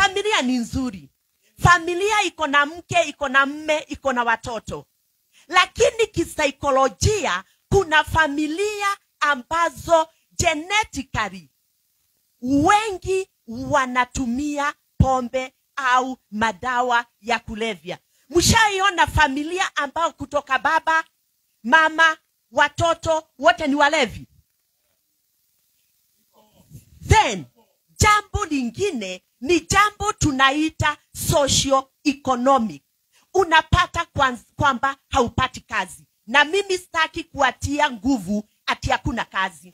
Familia ni nzuri, familia iko na mke, iko na mme, iko na watoto, lakini kisaikolojia kuna familia ambazo genetically wengi wanatumia pombe au madawa ya kulevya. Mshaiona familia ambao kutoka baba, mama, watoto wote ni walevi? Then jambo lingine ni jambo tunaita socio economic. Unapata kwamba haupati kazi, na mimi sitaki kuatia nguvu ati hakuna kazi,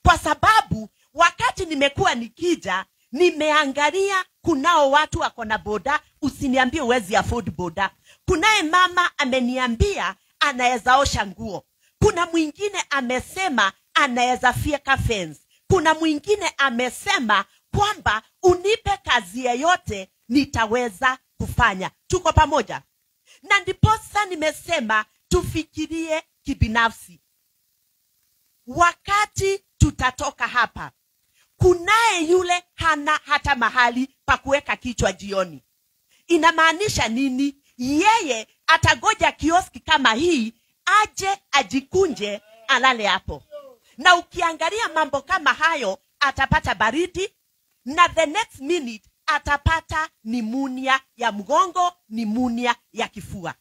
kwa sababu wakati nimekuwa nikija nimeangalia kunao watu wako na boda. Usiniambie huwezi afford boda. Kunaye mama ameniambia anaweza osha nguo, kuna mwingine amesema anaweza fyeka fence, kuna mwingine amesema kwamba unipe kazi yeyote nitaweza kufanya. Tuko pamoja? Na ndiposa nimesema tufikirie kibinafsi. Wakati tutatoka hapa, kunaye yule hana hata mahali pa kuweka kichwa jioni. Inamaanisha nini? Yeye atagoja kioski kama hii aje ajikunje alale hapo. Na ukiangalia mambo kama hayo, atapata baridi na the next minute atapata pneumonia ya mgongo, pneumonia ya kifua.